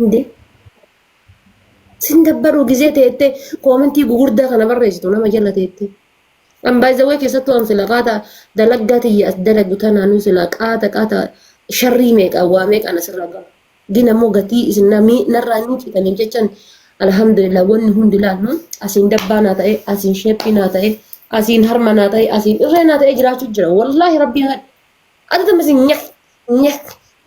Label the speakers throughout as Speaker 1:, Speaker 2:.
Speaker 1: Indee sin dabbaruu gizee teettee koomentii gugurdaa kana barreessitu nama jala teettee. An by the way keessattuu an sila qaata dalaggaa tiyya as dalagu tanaanuu sila qaata qaata sharrii meeqa waa meeqaan asirraa gala. Gin ammoo gatii isin namii narraa miicitaniif jechan alhamdulillah wanni hundi laal asiin dabbaa naa ta'e asiin sheeppii naa ta'e asiin harma naa ta'e asiin irree naa ta'e jiraachuu jira wallaahi rabbii haadha. Ati tuma isin nyah nyah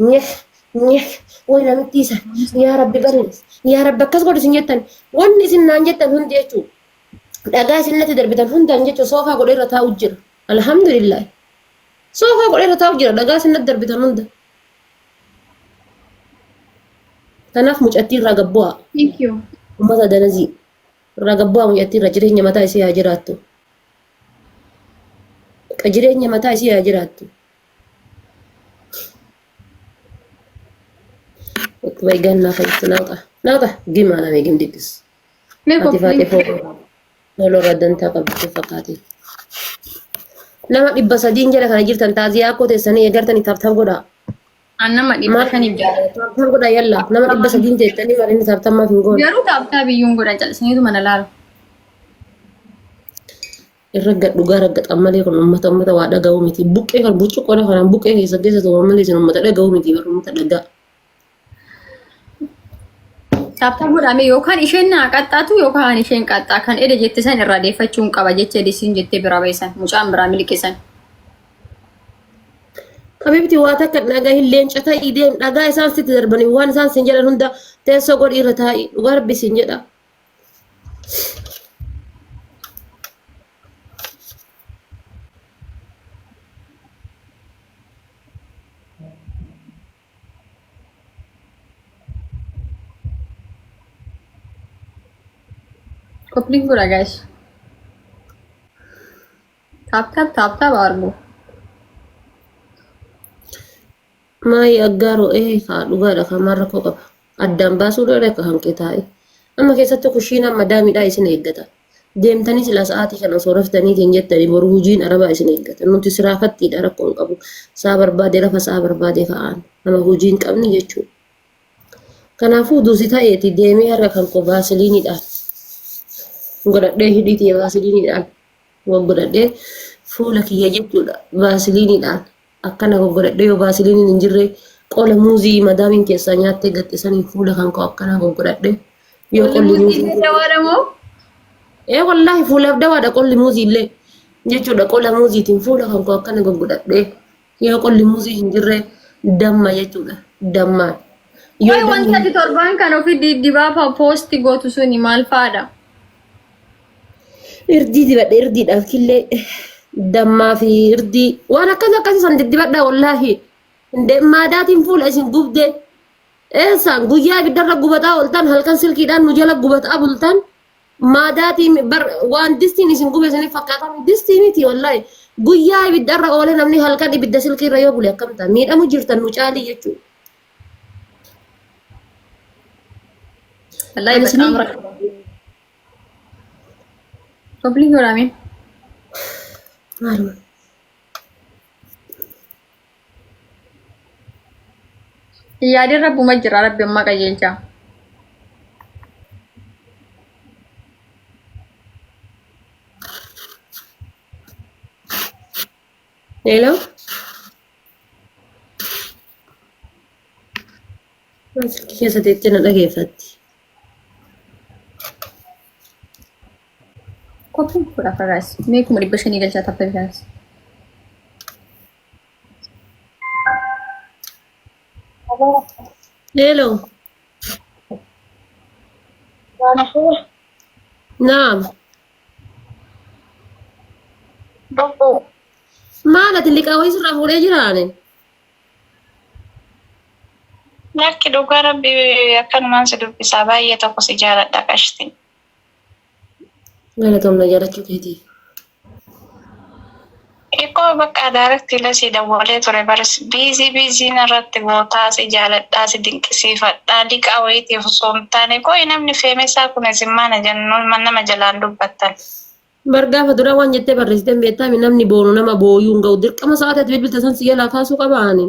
Speaker 1: nyah nyah way namitti isa yaa rabbi ballees yaa rabbi akkas godhu isin jettan wanni isin naan jettan hundi jechuu dhagaa isin natti darbitan hundaan jechuu soofaa godhee irra taa'u jira alhamdulillah soofaa godhee irra taa'u jira dhagaa isin natti darbitan hunda kanaaf mucattii irraa gabbu'aa
Speaker 2: Thank you.
Speaker 1: ummata danazii irraa gabbu'aa mucattii irra jireenya mataa isii haa jiraattu. Bakka jireenya mataa isii haa jiraattu. Itti gannaa fayyatti naqa. Naqa gimaa namee gim diggis.
Speaker 2: Mee
Speaker 1: Ati faatee
Speaker 2: koppii.
Speaker 1: fooloo irraa dantaa qabdu fakkaate. Nama 300 jala kana jirtan taaziyaa akkoo teessanii eegartanii taap taap godhaa.
Speaker 2: An nama 560.
Speaker 1: Taap taap godhaa yalla. Nama 300 teessanii maal inni taap taap maaf hin goone.
Speaker 2: Garuu taaptaa biyyuun godhan callisaniitu mana laalu.
Speaker 1: Irra gad dhugaa raggaxan malee kun uummata uummata waa dhaga'uu miti. Buqqee kan burcuqqoodha kanaan buqqee keessa keessa tuman malee isin uummata dhaga'uu miti warra uummata dhagaa.
Speaker 2: Taaptaa godhame yookaan isheen naa qaxxaatu yookaan ani isheen qaxxaa kan ede jette san irraa deeffachuun qaba jecha edisiin jettee biraa ba'isan mucaan biraa miliqisan.
Speaker 1: Habibti waa takka dhagaa hin leenca ta'ii deem dhagaa isaan sitti darbanii waan isaan sin jedhan hunda teessoo godhi irra taa'i dhugaa rabbi sin jedha.
Speaker 2: Koppliin godha guys. Taap taap taap taap argu.
Speaker 1: Maayi aggaaroo ee kaa dhugaadha kaa maal rakkoo qaba. Addaan baasuu dha akka hanqee taa'e. Amma keessatti kushiinaan madaamiidhaa isin eeggata. Deemtanii silaa sa'aatii kana osoo raftaniitiin jettanii boru hojiin arabaa isin eeggata. Nuti siraafattiidha rakkoo hin qabu. Sa'a barbaade rafa sa'a barbaade ka'aan. Nama hojii hin qabne jechuudha. Kanaafuu duusi ta'eeti deemee harka kan koo vaasiliiniidhaan godhadhee hidhii tiyya vaasiliiniidhaan goggodhadhee fuula kiyya jechuudha vaasiliiniidhaan akkana goggodhadhee yoo vaasiliiniin hin jirre qola muuzii madaamiin keessaa nyaattee gatte saniin fuula kan koo akkana goggodhadhee yoo
Speaker 2: Qolli
Speaker 1: qolli
Speaker 2: muuzii
Speaker 1: muuzii
Speaker 2: illee dawaadha moo?
Speaker 1: Ee wallaahi fuulaaf dawaadha qolli muuzii illee jechuudha qola muuziitiin fuula kan koo akkana goggodhadhee yoo qolli muuzii hin jirre damma jechuudha dammaan yoo
Speaker 2: Wayi wanti
Speaker 1: dammi
Speaker 2: ati torbaan kan ofii diddibaa poosti gootu suni maal fa'aadha?
Speaker 1: Irdii dibadhe irdiidhaaf killee dammaa fi irdii waan akkas akkasii san diddibadha wallaahi. Maadaatiin fuula isin gubde eessaan guyyaa ibiddarra gubataa ooltan halkan silkiidhaan nu jala gubataa bultan maadaatiin bar waan distiin isin gube isiniif fakkaatan distii miti wallaahi guyyaa ibiddarra oole namni halkan ibidda silkiirra yoo bule akkam ta'a miidhamu jirtan nu caalii jechuudha.
Speaker 2: Wallaahi
Speaker 1: Ani
Speaker 2: በጣም
Speaker 1: isiniin
Speaker 2: rakkoo. Koppii godhame.
Speaker 1: maaluma.
Speaker 2: Yaadin rabbuma jira rabbi ammaa qajeelcha.
Speaker 1: Hello? Silkii keessa teettee na dhageeffatti.
Speaker 2: Koppii godha fagaas. Mee 500,000 galchaa tapha bitaas.
Speaker 1: Hello. Naam. Maal ati liqaa wayii sirraa fuudhee jiraane?
Speaker 3: Lakki dhugaa rabbi akkanumaan si dubbisaa baay'ee tokko si jaaladha qashti.
Speaker 1: Galatoom na jaalachuu keetiif.
Speaker 3: Ikoo bakka daarektii lasii dawwalee ture baris biizii biizii narratti gootaa si jaaladhaa si dinqisiifadhaa liqaa wayiitiif osoo hin taane qo'i namni feemesaa kun isin maana jennu nama jalaan dubbattan.
Speaker 1: Bar gaafa duraa waan jettee barreessitee hin beektaami namni boonu nama booyuu hin ga'u dirqama sa'aatii ati bilbilte san si jalaa kaasuu qaba ani.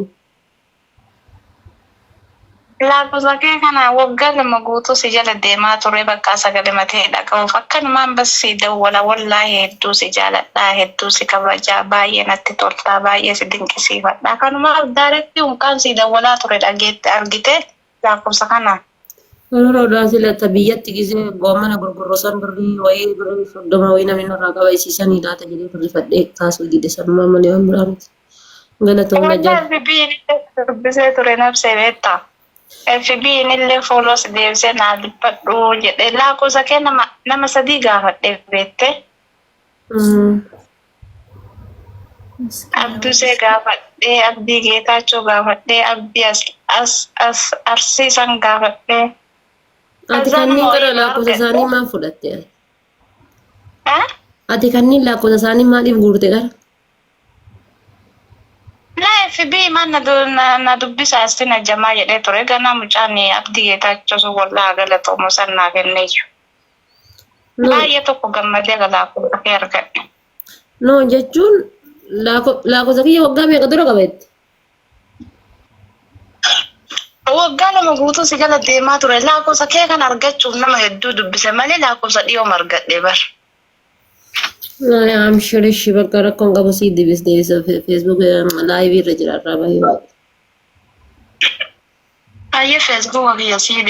Speaker 3: Lakkoofsa kee kana waggaa 2 guutuu si jala deemaa ture bakka sagalee matee dhaga'uuf akkanumaan bas si dawwala wallaahi hedduu si jaaladhaa hedduu si kabajaa baay'ee natti toltaa baay'ee si dinqisiifadha kanumaaf daaretti unqaan si dawwalaa ture dhageette argite lakkoofsa kana.
Speaker 1: Horoodhaa sila ta biyyatti gisee goomana gurgurru san birrii wayii birrii 30 wayii namni narraa qaba isiisanii laata jedhee rifadhee kaasuu dide sanumaa malee waan biraa miti. Galatoom
Speaker 3: Wallah
Speaker 1: Najjaa.
Speaker 3: FB illee dubbisee ture nabsee beektaa. FB illee follow si deebisee naa dubbadhu jedhee lakkoofsa kee nama sadii gaafadhe beektee. Abdusee gaafadhee, Abdii Geetaachoo gaafadhee, Abdii as as as Arsiisan gaafadhee.
Speaker 1: Ati
Speaker 3: Kazaa
Speaker 1: kanneen
Speaker 3: nama
Speaker 1: qara
Speaker 3: wayii
Speaker 1: lakkoofsa
Speaker 3: argadhe.
Speaker 1: isaanii maal fudhatte?
Speaker 3: Eh?
Speaker 1: Ati kanneen lakkoofsa isaanii maaliif guurte qara?
Speaker 3: La FB man na dubbisa asti na jamaa jedhee ture ganaa mucaan Abdii Geetaachoo sun wallaahi galatoomu san naa kenneeyyu.
Speaker 1: No,
Speaker 3: Baay'ee tokko gammadee lakkoofsa kee argadhe.
Speaker 1: no jechuun lakkoofsa kiyya waggaa meeqa dura qabatte?
Speaker 3: Waggaa 2 guutuu si jala deemaa ture lakkoofsa kee kan argachuuf nama hedduu dubbise malee lakkoofsa dhiyooma argadhe bar.
Speaker 1: Amshir ishi bakka rakkoon qabu sii dibis deebisa Facebook live irra jira irraa bahee.
Speaker 3: Baay'ee Facebook kiyya sii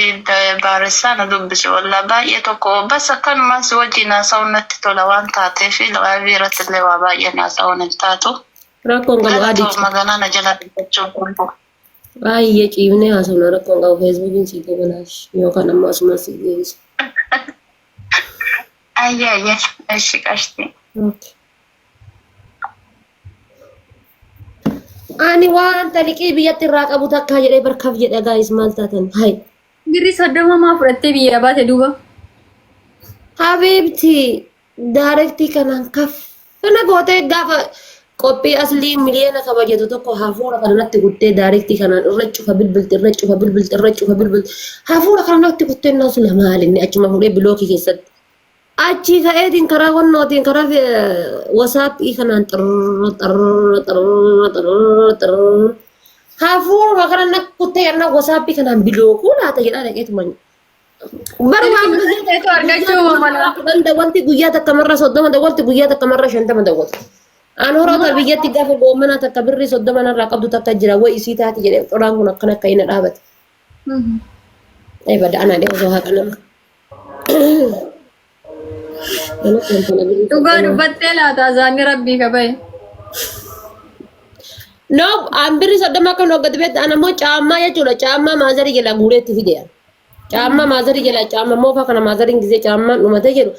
Speaker 3: barreessaa na dubbise wallaa baay'ee tokko bas akkanumaan si wajjin haasa'uun natti tola waan taateef live irratti illee waa baay'een haasa'uun hin taatu.
Speaker 1: Rakkoon qabu adii.
Speaker 3: Galatooma ganaa na jala dubbachuu qabu.
Speaker 1: Baay'ee ciifnee haasofna rakkoon qabu Facebookiin sii dabalaash yookaan ammoo asumaan sii deebisa.
Speaker 3: Ayyee ayyee eshi qashti.
Speaker 1: Ani wanta liqii biyyatti irraa qabu takkaa jedhee barkaaf jedha gaayis maal taatan hay.
Speaker 2: Birri 30 maa fudhattee biyya baate duuba?
Speaker 1: Habiibti daarektii kanaan kaffana gootee gaafa qophii aslii miliyoona kabajatu tokko hafuura kana natti guttee daarektii kanaan irra cufa bilbilti irra cufa bilbilti irra cufa bilbilti hafuura kana natti guttee naas lama inni achuma fuudhee bilookii keessatti. Achii ka'eetiin karaa wannootiin karaa wasaappii kanaan xirr xirr xirr xirr xirr hafuuruma kana na kuttee yennaa wasaappii kanaan bilookuu laata jedhaa dhaqeetuma. Bara waan
Speaker 2: Eetu argachuu mala.
Speaker 1: 10 dawwalti guyyaa takka marra 30 dawwalti guyyaa takka marra 50 dawwalti. An horoota biyyatti gaafa goomana takka birrii 30 narraa qabdu takka jira wayi isii taati jedhee qoraan kun akkana akka inni dhaabate. Ee bada anaa dhee osoo haqa nama.
Speaker 2: Dhugaa dubbattee laata azaanni rabbii kabaye.
Speaker 1: No, an birri 30 akka nu hoggatu beektu an ammoo caammaa jechuudha. Caammaa maazarii jalaa guureetti fide. Caammaa maazarii jalaa caammaa moofaa kana maazariin gizee caammaan dhumate jedhu.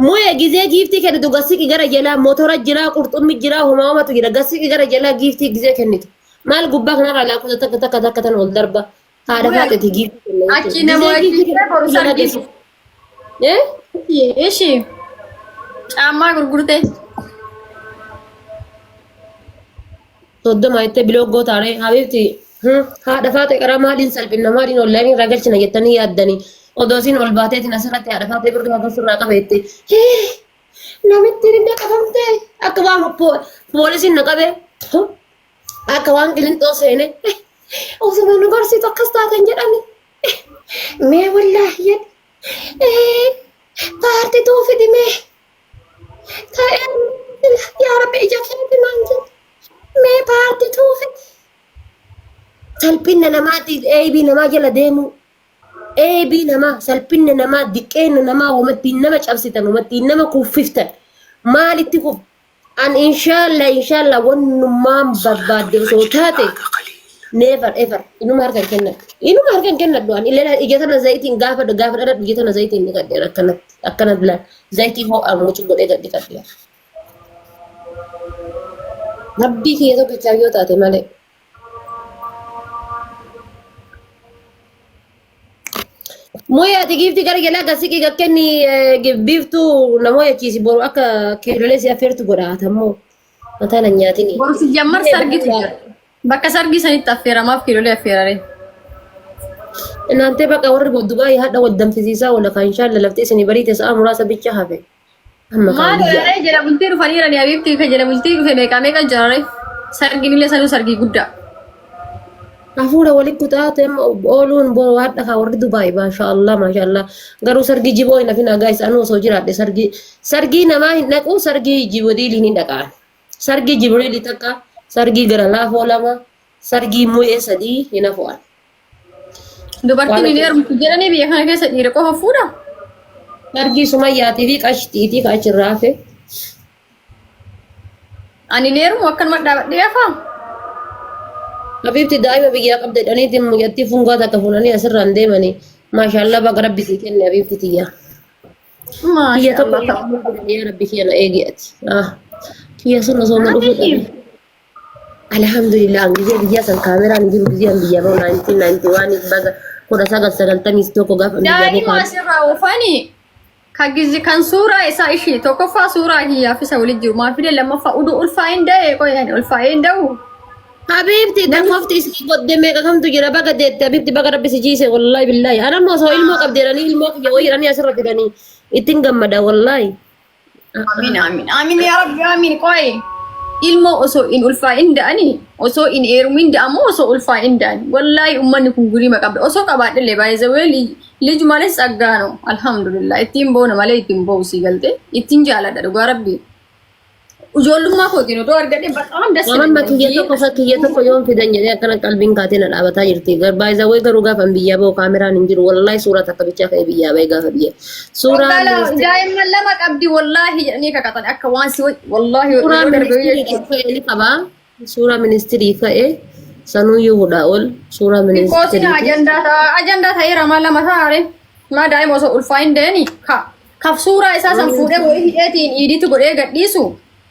Speaker 1: Mu'ee gizee giiftii kennitu gassiqi gara jalaa motora jira qurxummi jira homaa homatu jira gassiqi gara jalaa giiftii gizee kennitu. Maal gubbaa kanarraa lakkoofsa takka takka takka tan ol darba. Haadha faaxeeti giiftii kenna
Speaker 2: Achi
Speaker 1: jechuudha.
Speaker 2: nama
Speaker 1: Gizee giiftii
Speaker 2: wajjin boru
Speaker 1: kennitu jalaa
Speaker 2: sargii
Speaker 1: geessu. Eh?
Speaker 2: Ishi caammaa gurgurte.
Speaker 1: 30 jettee biloo gootaare habiibti haadha faaxee qaraa maaliin salphinna maaliin onlaayinii irraa galchina jettanii yaaddanii odoo isiin ol baateetiin asirratti haadha faaxee birrii hagas irraa qabe jette namitti ni qabamte akka waan poolisiin na qabe akka waan qilinxoo seene osuma nu gorsitu akkas taatan jedhani mee wallaahi jedhe paartituu fidi mee ta'ee yaa rabbi ija keeti naan jedhe mee paartituu fidi salphinna namaatiif eebii namaa jala deemuu eebii namaa salphinna namaa diqqeenna namaa homattiin nama cabsitan homattiin nama kuffiftan maalitti kuf an inshallah inshallah wannummaan barbaadde osoo taate never ever inuma harka hin kennadhu inuma harka hin kennadhu an illee ija tana zayitiin gaafa gaafa dhaladhu ija tana zayitiin ni qadheera akkanatti akkanatti laal zayitii ho'aan mucu godhee gadhi qadheera rabbii kiyya tokkichaa yoo taate malee. Mooyee ati giiftii gara jalaa gad siqii gad kenni biiftuu na mooyachiisi boru akka kiilolee si affeertu godha atammoo mataa na nyaatini.
Speaker 2: Boru si jammar sargitu jira. Bakka sargii sanitti affeeramaaf kiilolee affeerare.
Speaker 1: Naantee bakka warri Dubaayii hadha wal danfisiisaa wala kan inshaalla lafti isinii bariite sa'a muraasa bicha hafe. Amma
Speaker 2: Maal
Speaker 1: kaan biyya.
Speaker 2: jedhee jala bultii dhufaniirani abiibtii kan jala bultii dhufe meeqa meeqa jirare sargiin illee sanuu sargii guddaa.
Speaker 1: Hafuura walitti kutaa ta'e ooluun waadha kaa warri Dubaay, maashaallah, maashaallah. Garuu sargii jiboo hin hafin guys. Anuu osoo jiraadhe sargii namaa hin dhaqu, sargii jibodiilii ni dhaqaan. Sargii Jibriilii takka, sargii gara laafoo lama, sargii mu'ee sadii hin hafu'an.
Speaker 2: Dubartiin hin heerumtu jedhanii biyya kana keessa dhiira qofa fuudha.
Speaker 1: Sargii Sumayyaatii fi Qashxiitii ka achirraa hafe.
Speaker 2: Ani hin heerumu, akkanuma dhaabadhee hafaa.
Speaker 1: Habiibti, daa'ima biyyaa qabda jedhaniitiin mucattii fungaa takka fuunanii asirraan deemanii. Maashaallah, baga Rabbi sii kenne, habiibti tiyya. Kiyya tokko
Speaker 2: Maashaallah.
Speaker 1: yaa Rabbi kiyya na eegi ati. Ah, kiyya sun osoo na dhufuu dhabe. Alhamdulillah, an gizee biyya san kaameraan hin jiru. Gizee an biyya bahu 1991, baga 1991 gaafa an biyya bahu
Speaker 2: Daa'ima asirraa oofanii kan gizi kan suuraa isaa ishii tokkoffaa suuraa kiyyaaf isa waliin jiru maaf fide, lammaffaa uduu ulfaa'in da'e qoyaan ulfaa'in da'u.
Speaker 1: Habiibti, takkoofti isii godde meeqa kamtu jira. Baga deette, habiibti, baga Rabbi si jiise, wallahi billahi. Ana ammoo osoo ilmoo qabdi jedhanii, ilmoo kiyya wayii jedhanii asirra fidanii ittiin gammada, wallahi.
Speaker 2: Amiin, amiin, amiin, yaa Rabbi, amiin. Qoy, ilmoo osoo hin ulfaa'in da'anii, osoo hin heerumin da'amoo, osoo ulfaa'in da'ani? Wallaahi ummanni kun guriima qabda. Osoo qabaadhillee baay'ee lij malee tsaggaa ነው, alhamdulillah. Ittiin boona malee ittiin bo'u sii galte, ittiin jaaladha, dhugaa Rabbi. Ijoollummaa kootiin otoo argadhe በጣም ደስ
Speaker 1: Amma kiyya tokko fa kiyya tokko yoon fidan jedhee akkana qalbiin kaatee na dhaabataa jirti. Baay'ee garuu gaafa biyyaa bahu kaameraan hin jiru. Wallahi suuraa takka bichaa ka'ee biyyaa bahe gaafa biyya. Suuraa
Speaker 2: Daa'imman lama qabdi wallaahi jedhanii kakatan akka waan si wallaahi
Speaker 1: suuraa
Speaker 2: yeroo darbe
Speaker 1: ministirii ka'e ni qabaa. Suuraa ministirii ka'e sanuyyuu hudhaa ol suuraa
Speaker 2: Xiqqoosin
Speaker 1: ministirii.
Speaker 2: Ajandaa ta'a, ajandaa ta'eera. Maa lama taa'are, maa daa'ima osoo ulfaa'in da'ani ka kaf suuraa isaa san fuudhee wayii hidheetiin iidiitu godhee gadhiisu.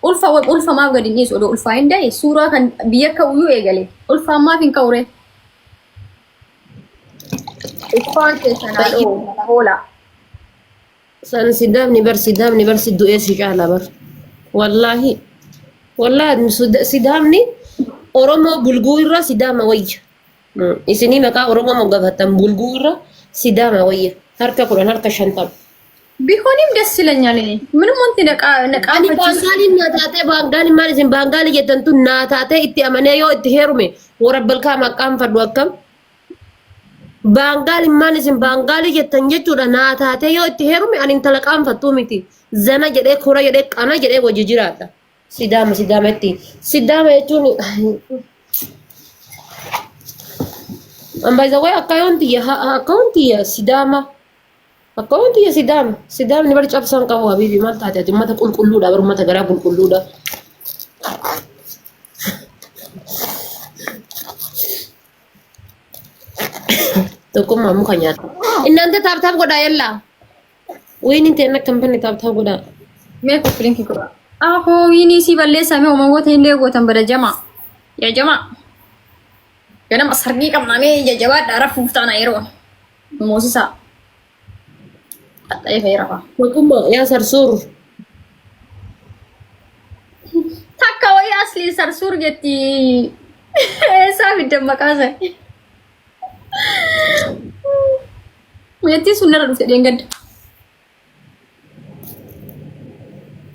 Speaker 2: Ulfa ulfa maaf gadi hin dhiisu? Odoo ulfaa'in da'e suuraa kan biyya ka'uyyuu eegale ulfaan maaf hin ka'ure? Ulfaan keessan haa dha'u hoola.
Speaker 1: San sidaamni bar, sidaamni bar si du'ee si caala bar. Wallaahi. Wallaahi sidaamni Oromoo bulguu irra sidaama wayya. Isinii maqaa Oromoo moggafattan bulguu irra sidaama wayya. Harka 10, harka 50.
Speaker 2: ቢሆንም ደስ ይለኛል። እኔ ምንም ወንት ነቃ ነቃ
Speaker 1: Ani baangaaliin naa taatee, baangaaliin maal isin baangaalii jettan tun naa taatee itti amanee yoo itti heerume warabbalkaa maqaan fadhu akkam. Baangaaliin maal isin baangaalii jettan jechuudha, naa taatee yoo itti heerume ani intala qaanfattuu miti. Zana jedhee, kora jedhee, qana jedhee wajji jiraadha. Sidaama, sidaama itti. Sidaama jechuun ambaayizawee akkaawwan tiyya sidaama. Akkaawwan tiyya sidaama. Sidaamni bari cabsaan qabu, habiibi, maal taate ati? Uummata qulqulluudha bar, uummata garaa qulqulluudha. Tokkummaa muka nyaata. Innante tap tap godhaa, yallaa. Wayiniin ta'in akka hin banne tap tap godhaa.
Speaker 2: Mee copy link godha. Ahoo, wiinii si balleessame uumamoota illee gootan bada jama. Yaa jama. Ganama sargii qabna, mee jajjabaadhaa, rafuuf taana yeroo. Moosisaa. Qaxxa'ee fayyada rafa.
Speaker 1: Tokkummaa yaa sarsuur.
Speaker 2: Takka wayii aslii sarsuur jetti. Eessaa fiddan maqaa sana? Mucattiin sun narra dhufte dheengadda.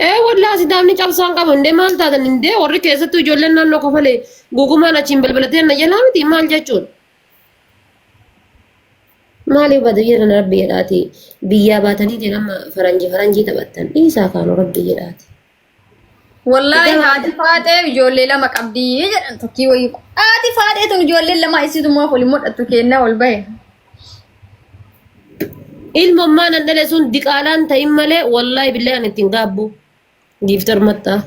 Speaker 1: Ee wallaa, sidaamni cabsaan qabu indee, maal taatan indee? Warri keessattuu ijoolleen naannoo kofalee gugumaan achiin balbalatee na jalaa miti, maal jechuun? Maaliif bada jedhan? Rabbi jedhaati, biyyaa baatanii jedhama faranjii faranjii taphattan dhiisaa kaanu, Rabbi jedhaati.
Speaker 2: Wallaahi haati faaxee ijoollee lama qabdi jedhan tokkii wayii. Haati faaxee tun ijoollee lama isiitumaaf waliin mul'attu kennaa ol bahe.
Speaker 1: Ilmoommaa nan dhale sun diqaalaan ta'in malee, wallaahi billahi ani ittiin gaabbu. Gifter mattaa.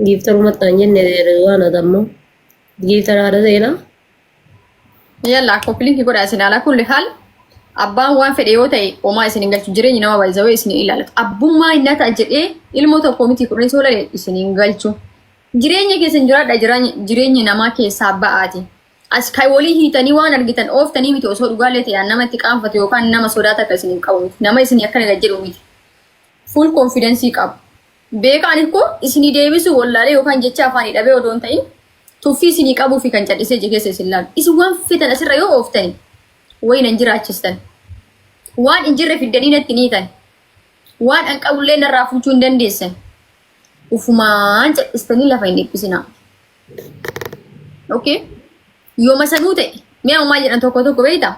Speaker 1: Gifter mattaa hin jenne waan adammoo. Gifter haadha seenaa.
Speaker 2: Yalla, copy link godhaa isin. Alaa kulli haal abbaan waan fedhe yoo ta'e homaa isin hin galchu. Jireenyi nama baay'isawee isin hin ilaalatu. Abbummaa hin ta'a jedhee ilmoo tokko miti 10 soolale isin hin galchu. Jireenya keessan jiraadha, jireenya namaa keessaa ba'aati. As kan walii hiitanii waan argitan ooftanii miti. Osoo dhugaallee ta'e nama itti qaanfatu yookaan nama sodaata akka isin hin qabu miti. Nama isin akkana gad jedhu miti. Full confidence qabu. Beekaan kun isinii deebisuu wallaalee yookaan jecha afaanii dhabee odoo hin ta'in, tuffii isinii qabuu fi kan callisee ija keessa isin laalu. Isin waan fetan asirra yoo ooftani wayi nan jiraachistan. Waan hin jirre fiddanii natti niitan. Waan an qabullee narraa fuuchuu hin dandeessan. Ufumaan cal'istanii lafa hin dhiphisinaa. Okay? Yooma sanuu ta'e mi'a maal jedhan tokko tokko beektaa?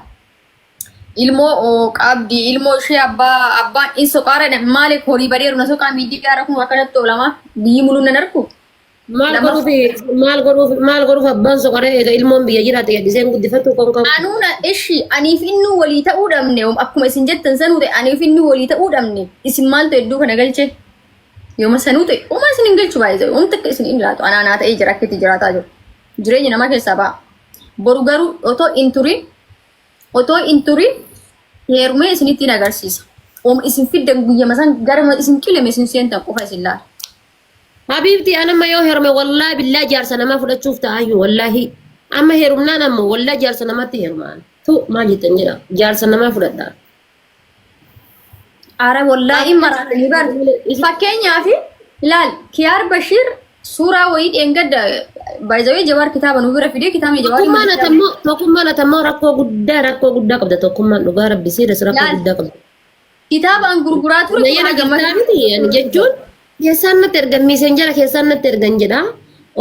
Speaker 2: Ilmoo oo qabdi ilmoo ishee abbaa abbaan in soqaara jedhan maaliif horii badeeru na soqaa miidiyaa irra kun akkanatti oolama biyyi muluun nan argu.
Speaker 1: Maal godhuuf maal godhuuf maal godhuuf abbaan soqaree eega ilmoon biyya jiraate gadhiseen guddifatu kon qabu.
Speaker 2: Anuuna ishi aniif inni walii ta'uu dhabne akkuma isin jettan sanuu ta'e aniif inni walii ta'uu dhabne isin maaltu hedduu kana galche yooma sanuu ta'e uumaa isin hin galchu baay'ee ta'e uumta akka isin hin laatu anaa naa ta'ee jira akka itti jiraataa jiru jireenya namaa keessaa ba'a boru garuu otoo hin turin otoo hin turin heerumee isinitti hin agarsiisa oom isin fiddan guyyama san gara isin qileme isin seentan qofa isin laala.
Speaker 1: Habiibti an amma yoo heerume wallaahi billaa jaarsa namaa fudhachuuf ta'aayyuu wallaahi amma heerumnaan ammoo wallaahi jaarsa namaatti heerumaan tu maal jettan jedha jaarsa namaa fudhadha.
Speaker 2: Ara wallaahi maraatanii bar. Fakkeenyaaf ilaal Kiyaar Bashiir suuraa wayii dheengadda baay'ee Jawaar kitaaba nu bira fidee kitaabni Jawaar
Speaker 1: Tokkummaan atammoo tokkummaan atammoo rakkoo guddaa rakkoo guddaa qabda tokkummaan dhugaa rabbi siiras rakkoo
Speaker 2: Laal.
Speaker 1: guddaa qabda.
Speaker 2: Kitaaba an gurguraa ture
Speaker 1: Nayyana
Speaker 2: kun hanga
Speaker 1: jirtaa miti ani jechuun keessaan natti ergan miisenjara keessaan natti ergan jedha.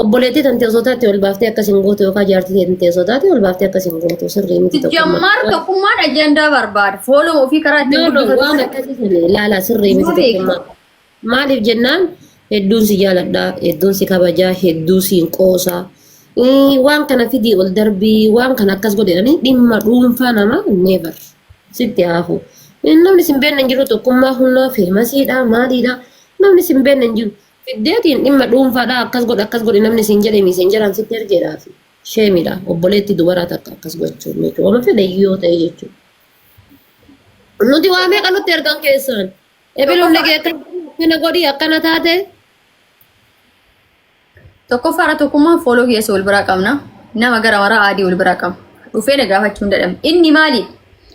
Speaker 1: Obboleettii tante osoo taate ol baaftee akkas hin gootu yookaan jaartii tante osoo taate ol baaftee akkas hin gootu sirrii miti tokkummaa.
Speaker 2: Jammaar tokkummaan ajandaa barbaada. Fooloo ofii karaa ittiin
Speaker 1: No, no,
Speaker 2: guddifatu.
Speaker 1: waan akkasii sana ilaala sirrii miti
Speaker 2: Nama beeka.
Speaker 1: tokkummaa. Maaliif jennaan hedduun si jaaladha, hedduun si kabajaa, hedduu siin qoosaa. Waan kana fidii ol darbii, waan kana akkas godhanii dhimma dhuunfaa namaa never sitti haafu. Namni sin beekne hin jiru tokkummaa humnaa feemasiidha maaliidha namni sin beekne hin jiru. Fiddeetiin dhimma dhuunfaadha akkas godhe akkas godhe namni sin jedhe miiseen jedhaan sitti ergeedhaaf. Sheemidha obboleetti dubaraa takka akkas gochuun jechuudha. Waan fedhe yoo ta'e jechuudha. Nuti waa meeqa nutti ergan keessaan. Ebiluun dhagee akkana godhi akkana taate.
Speaker 2: Tokkoffaarra tokkummaan fooloo keessa wal biraa qabna. Nama gara maraa aadii wal biraa qabna. Dhufee na gaafachuu hin dadhabne. Inni maali?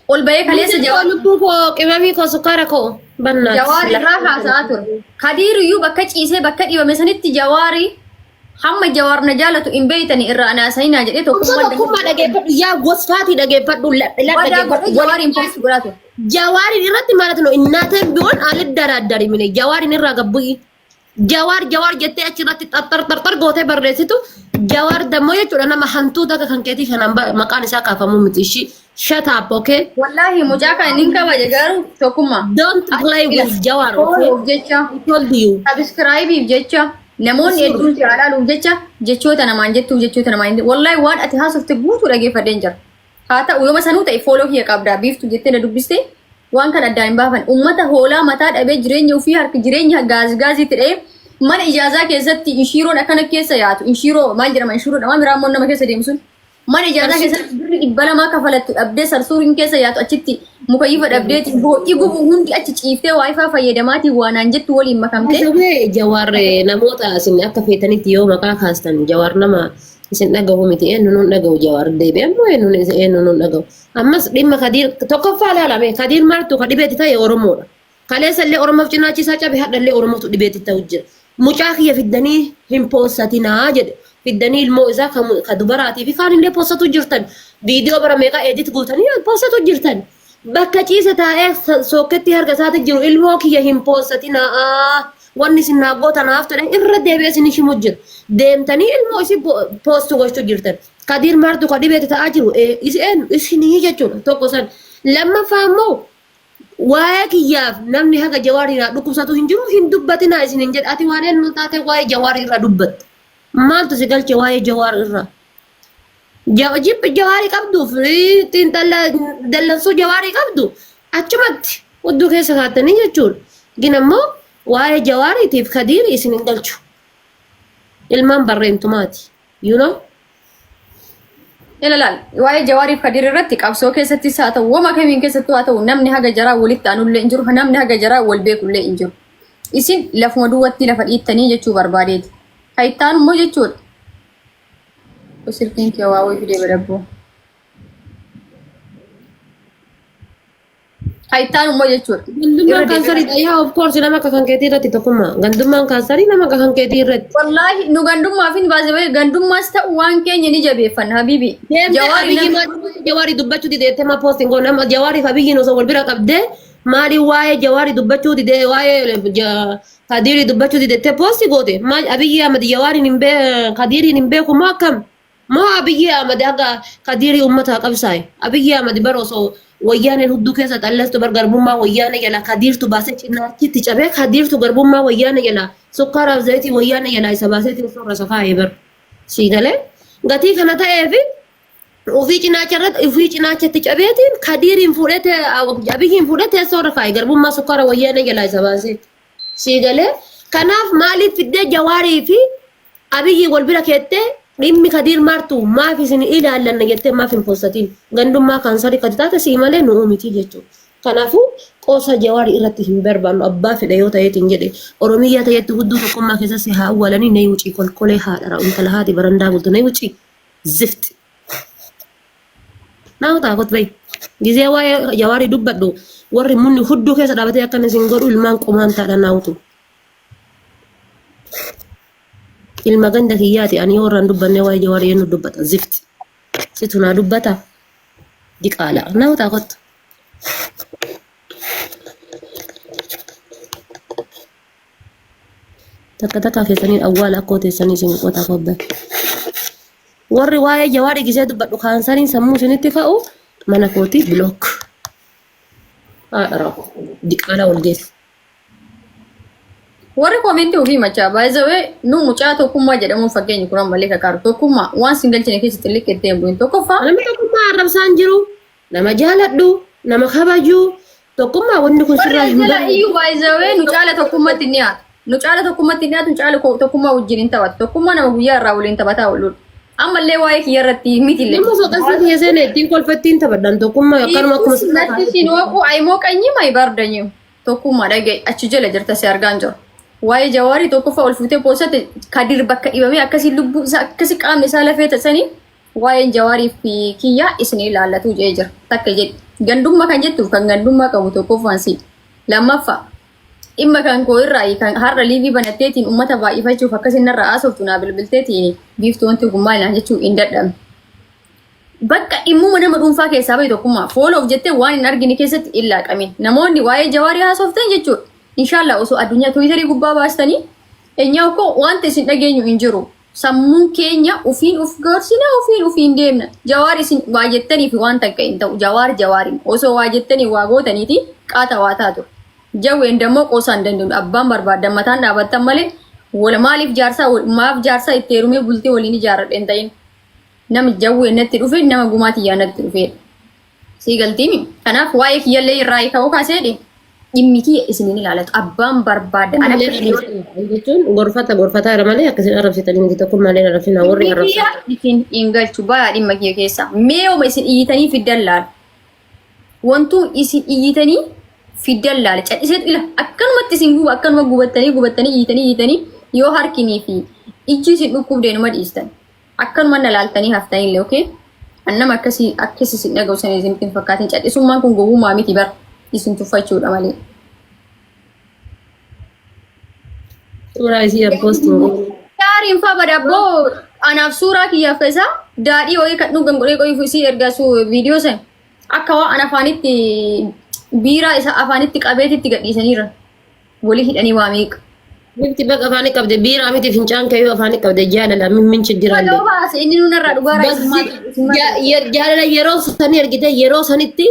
Speaker 2: Ol bahee kaleessa
Speaker 1: Jawaar lubbuu koo qimamii koo sukkaara koo bannaati.
Speaker 2: Jawaar irraa haasa'aa ture. Kadiir iyyuu bakka ciisee bakka dhibame sanitti Jawaari hamma Jawaar na jaalatu hin beeytani irraa anaasainaa jedhee
Speaker 1: Tokkummaa
Speaker 2: tokkummaan
Speaker 1: tokkummaa dhageeffadhu yaa gosfaatii dhageeffadhu
Speaker 2: badaa godhee
Speaker 1: dhageeffadhu.
Speaker 2: Jawaariin post godhaa ture.
Speaker 1: Jawaarin irratti ማለት ነው እናቴም ቢሆን አልደራደርም እኔ ጃዋርን irraa gabbu'i Jawaar Jawaar jettee achirratti xaxxar xaxxar gootee barreessitu Jawaar dammoo jechuudha nama hantuuta akka kan keetii kanaan maqaan isaa kaafamuu miti ishii shut up, okay?
Speaker 2: Wallaahi mucaa kana nin kabaja garuu tokkummaa.
Speaker 1: Don't play with Jawaar, okay?
Speaker 2: Fooloof jecha
Speaker 1: I told you.
Speaker 2: sabiskiraayibiif jecha namoonni hedduun si ilaaluuf jecha jechoota namaan jettuuf jechoota namaan hin wallaahi waan ati haasofte guutuu dhageeffadheen jira. Haa ta'u yooma sanuu ta'e fooloo kiyya qabdaa biiftu jettee na dubbiste waan kana addaan hin baafan. Uummata hoolaa mataa dhabee jireenya ofii harka jireenya gaaz gaaziitti dha'ee mana ijaazaa keessatti inshiiroon akkana keessa yaatu inshiiroo maal jedhama inshiiroo dhama miraammoon nama keessa deemu sun mana ijaazaa keessatti birri 200 kafalattu dhabdee sarsuuriin keessa yaatu achitti mukayyifa dhabdeeti boo'i gubu hundi achi ciiftee waayifaa fayyadamaatii waanaan jettu waliin makamtee.
Speaker 1: Asawee Jawaar namoota isin akka feetanitti yoo maqaa kaastan Jawaar nama isin dhagahu miti eenyu nuun dhagahu Jawaar deebi'e ammoo eenyu eenyu nuun dhagahu. Ammas dhimma Kadiir tokkoffaa ilaalame Kadiir maaltu ka dhibeetti ta'e Oromoodha. Kaleessa illee Oromoof cinaachisaa cabe hadha illee Oromootu dhibeetti ta'u jira. Mucaa kiyya fiddanii hin poossatinaa jedhe. Fiddanii ilmoo isaa ka dubaraatii fi kaan illee poossatu jirtan. Viidiyoo bara meeqaa edit gootanii poossatu jirtan. Bakka ciise taa'ee sookketti harka isaatti jiru ilmoo kiyya hin poossatinaa. Wanni isin naa gootan haaf ta'e irra deebi'ee isin himu jira. Deemtanii ilmoo isin poostu gochuu jirtan. Kadiir maartu ka dhibeetti ta'aa jiru isinii jechuudha tokko san. Lammaffaa immoo waa'ee kiyyaaf namni haga Jawaarii irraa dhukkubsatu hin jiru hin dubbatinaa isin hin jedhe. Ati waan eenyu taate waa'ee Jawaarii irraa dubbatta. Maaltu si galche waa'ee Jawaar irraa? Jibbi Jawaarii qabduuf xiinxala dallansuu Jawaarii qabdu achumatti hudduu keessa kaattanii jechuudha. Gin ammoo waa'ee Jawaariitiif Kadiir isin hin galchu. Ilmaan barreentumaati. You know?
Speaker 2: Ila laal waa'ee Jawaariif Kadiir irratti qabsoo keessattis haa ta'u wama kamiin keessattuu haa ta'u namni haga jaraa walitti aanullee hin jiru namni haga jaraa wal beekullee hin jiru. Isin lafuma duwwatti lafa dhiittanii jechuu barbaadeeti. Kan itti aanu immoo jechuudha. Silkiin kee waa wayii fidee badabboo. Kan itti aanu immoo jechuudha.
Speaker 1: Gandummaan kaansariidha. Yaa of course nama akka kan keetii irratti tokkummaa. Gandummaan kaansarii nama akka kan keetii irratti.
Speaker 2: Wallaahi nu gandummaa fi baasee bahee gandummaas ta'u waan keenya ni jabeeffanna habiibi.
Speaker 1: Deemtee
Speaker 2: Jawaari
Speaker 1: Abiyyi
Speaker 2: nama
Speaker 1: maal Jawaarii dubbachuu dideettee maa poostiin goone amma Jawaariif Abiyyiin osoo wal bira qabdee maali waa'ee Jawaarii dubbachuu didee waa'ee Kadiirii dubbachuu dideettee poosti goote maal Abiyyi Ahmad Jawaariin hin bee Kadiiriin hin beeku moo akkam? Moo Abiyyi Ahmad haga Kadiirii uummataa qabsaa'e. Abiyyi Ahmad bara osoo wayyaaneen hudduu keessa xallastu bar garbummaa wayyaanee jalaa Kadiirtu baasee cinaachitti cabee Kadiirtu garbummaa wayyaanee jalaa sukkaaraaf zayitii wayyaanee jalaa isa baasee teessoo irra isa kaa'e bar. Sii galee gatii kana ta'eefi ofii cinaacha irratti ofii cinaachatti cabeetiin Kadiiriin fuudhee Abiyyiin fuudhee teessoo irra kaa'e garbummaa sukkaara wayyaanee jalaa isa baasee. Sii galee kanaaf maaliif fiddee Jawaarii fi Abiyyi wal bira keettee dhimmi Kadiir Maartuu maaf isin ilaallanna jettee maaf hin postatiin gandummaa kaansarii kati taate sii malee nu'uu miti jechuudha. Kanaafuu qoosa Jawaarii irratti hin barbaannu abbaa fedhe yoo ta'eetiin jedhe Oromiyyaa ta'etti hudduu tokkummaa keessatti haa awwaalanii na wucii kolkolee haadhara intala haati barandaa bultu na wucii zifti. Naa utaa kot bayi. Gizee waa'ee Jawaarii dubbadhu warri munni hudduu keessa dhaabatee akkana isin godhu ilmaan qumaantaadha naa utu. Ilma ganda kiyyaati ani yoo irraan dubbanne waa'ee Jawaarii eenyu dubbata zifti. Situ naa dubbata diqaala. Naa utaa kottu. Takka takka keessaniin awwaala akkoo teessanii isin qotaa kobbe. Warri waa'ee Jawaarii gisee dubbadhu kaansariin sammuu isinitti ka'u mana kootii bilook. Haadha rakkoo diqaalaa wal geesse.
Speaker 2: Warri koomentii ofii machaa by the way nu mucaa tokkummaa jedhamuun fakkeenyi kun ammallee kakaaru tokkummaa waan sin galchine keessatti illee itti hin bu'in tokkoffaa
Speaker 1: Namni tokkummaa arrabsaan jiru nama jaaladhu nama kabaju tokkummaa wanni kun
Speaker 2: warri
Speaker 1: sirraa hin
Speaker 2: jala
Speaker 1: bareedu.
Speaker 2: iyyuu by the way nu caala tokkummaatti hin dhiyaatu. Nu caala tokkummaatti hin dhiyaatu nu caala tokkummaa wajjin hin taphatu. Tokkummaa nama guyyaa irraa waliin taphataa ooludha. Ammallee waa'ee kiyya irratti miti illee.
Speaker 1: Nama soqasii kiyya seene ittiin kolfattiin taphadhan tokkummaa akkanuma akkuma sirraa
Speaker 2: Natti siin hooqu ayimoo qanyii mayi bardanyu. Tokkummaa dhaga'i achi jala jirta si argaan jiru. Waa'ee Jawaarii tokkoffaa ol fuutee poosate Kadir bakka dhibamee akkasii lubbuu isaa akkasii qaamni isaa lafee tasanii waa'een Jawaarii fi kiyyaa isin ilaallatu jedhee jira. Takka jedhi. Gandummaa kan jettuuf kan gandummaa qabu tokkoffaan si. Lammaffaa dhimma kan koo irraa kan har'a liivii banatteetiin uummata baay'ifachuuf akkasii narra haasoftu naa bilbilteetiin biiftuu wanti kun maal naan jechuu hin dadhabne. Bakka dhimmuma nama dhuunfaa keessaa bahe tokkummaa fooloof jettee waan hin argine keessatti hin laaqamin. Namoonni waa'ee Jawaarii haasoftan jechuudha. Inshaallah osoo addunyaa Tiwiitarii gubbaa baastanii enyaa koo wanta isin dhageenyu hin jiru. Sammuun keenya ufiin uf gorsina ufiin ufiin deemna. Jawaar isin waa jettanii fi waan takka hin ta'u. Jawaar jawaariin osoo waa jettanii waa gootaniiti qaata waa taatu. Jawween dammoo qoosaa hin danda'u. Abbaan barbaaddan mataan dhaabattan malee wal maaliif jaarsaa maaf jaarsaa itti heerumee bultii waliin ijaarradhe hin ta'in. Nama jawwee natti dhufe nama gumaa tiyyaa natti dhufeedha. Sii galtiimi. Kanaaf waa'ee kiyyallee irraa ka'uu kaaseedhi. Dhimmi kiyya isin hin ilaalatu. Abbaan barbaada. Ana
Speaker 1: Malee arrabsina jechuun gorfata gorfataa irra malee akkasiin arrabsitanii miti tokko malee arrabsina warri
Speaker 2: dhimmi
Speaker 1: arrabsaa.
Speaker 2: kiyya isin hin galchu. Bayaa dhimma kiyya keessa. Mee yooma isin iyyitanii fiddan laala. Wantuu isin iyyitanii fiddan laala. Cadhiseetu ila akkanumatti isin guba akkanuma gubattanii gubattanii iyyitanii iyyitanii yoo harkinii fi ijji isin dhukkubdee numa dhiistan. Akkanuma na laaltanii haftanillee okay? An nama akkasii akkas isin dhaga'u sana isinitti hin fakkaatin. Cadhisummaan kun gowwummaa miti bar isin tuffachuudha malee.
Speaker 1: Suuraa isii abboostiin godhu.
Speaker 2: Gaariin faa bada abboo anaaf suuraa kiyyaaf isaa daadhii wayii kan dhugan godhee qoyii isii ergaa su viidiyoo san akka waan an afaanitti biiraa isa afaanitti qabeetitti gadhiisaniira. Wali hidhanii waa meeqa.
Speaker 1: Mifti baga afaanii qabde biiraa miti fincaan kee yoo afaanii qabde jaalala min chiggiraalle.
Speaker 2: Maloo baase inni nunarraa dhugaa
Speaker 1: Jaalala yeroo sanii argite yeroo sanitti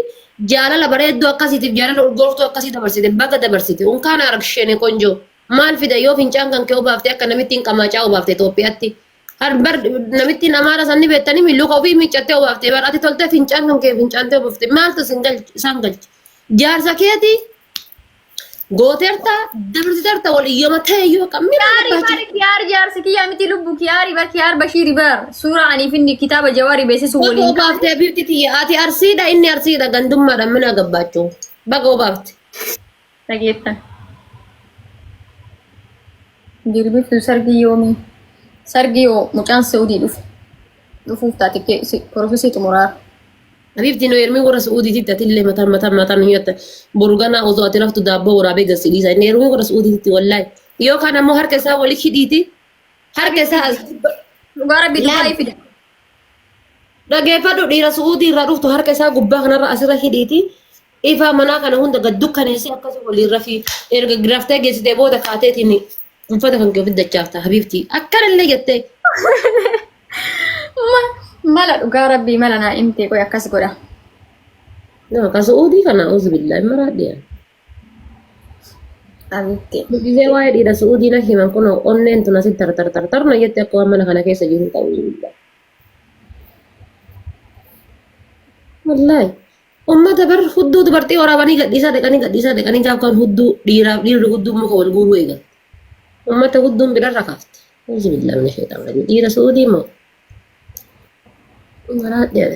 Speaker 1: jaalala bareedduu akkasiitiif jaalala urgooftuu akkasii dabarsite baga dabarsite unkaan aragshene konjoo maal fida yoo fincaan kan kee obaafte akka namittiin qamaacaa obaafte Itoophiyaatti. Bar namittiin amaara sanni beektanii luka ofii miiccattee obaafte bar ati toltee fincaan kan kee fincaantee obaafte maaltu isaan galche jaarsa keetii Gooteerta dabarsiteerta wal iyyama ta'e iyyuu akka mina
Speaker 2: Kiyaari
Speaker 1: barbaachisa.
Speaker 2: bar kiyaari jaarsi kiyyaa miti lubbu kiyaari bar kiyaar bashiiri bar suuraa aniif inni kitaaba jawaari beeksisu
Speaker 1: Baga
Speaker 2: waliin
Speaker 1: obaaftee bifti tiyya ati arsiidha inni arsiidha gandummaadha mina gabbaachuu. Baga obaafte.
Speaker 2: dhageettan. Dirbiftu sargii yoomii? Sargii yoo mucaan Saudii dhufe dhufuuf taate porofesii xumuraa.
Speaker 1: Habibti nu ermi warra Su'uudiititti atillee mataan mataan mataan hin nyatta. Boru ganaa osoo ati raftu daabboo waraabee gad si dhiisa. Inni ermi warra Su'uudiititti wallaahi. Yookaan ammoo harka isaa wali hidhiiti. Harka isaa as
Speaker 2: Dhugaa rabbi
Speaker 1: Laal.
Speaker 2: Dubaayii fida.
Speaker 1: Dhageeffadhu dhiira Su'uudii irraa dhuftu harka isaa gubbaa kanarra asirra hidhiiti. Ifaa manaa kana hunda gad dukkaneessee akkasii waliin rafii. Erga raftee geessitee booda kaateetiin uffata kan kee ofitti dachaafta habibti. Akkanallee jettee.
Speaker 2: Mala dhugaa rabbii mala naa himtee qoy akkas godha.
Speaker 1: Nama ka Su'uudii kana auzu billahi maraadhiya.
Speaker 2: Abitti.
Speaker 1: Gisee waa'ee dhiira Su'uudii na himan kun onneen tun asitti tartar tartar na jette akka waan mana kana keessa jiru ta'uu billahi. Wallaahi. Ummata bar hudduu dubartii waraabanii gadhiisaa dhaqanii gadhiisaa dhaqanii gaaf kan hudduu dhiiraaf dhiirri hudduu muka wal guuruu eegalte. Ummata hudduun birarra kaafte. Auzu billahi mina shaytaan rajiim. Dhiira Su'uudii moo? Maraadhiya.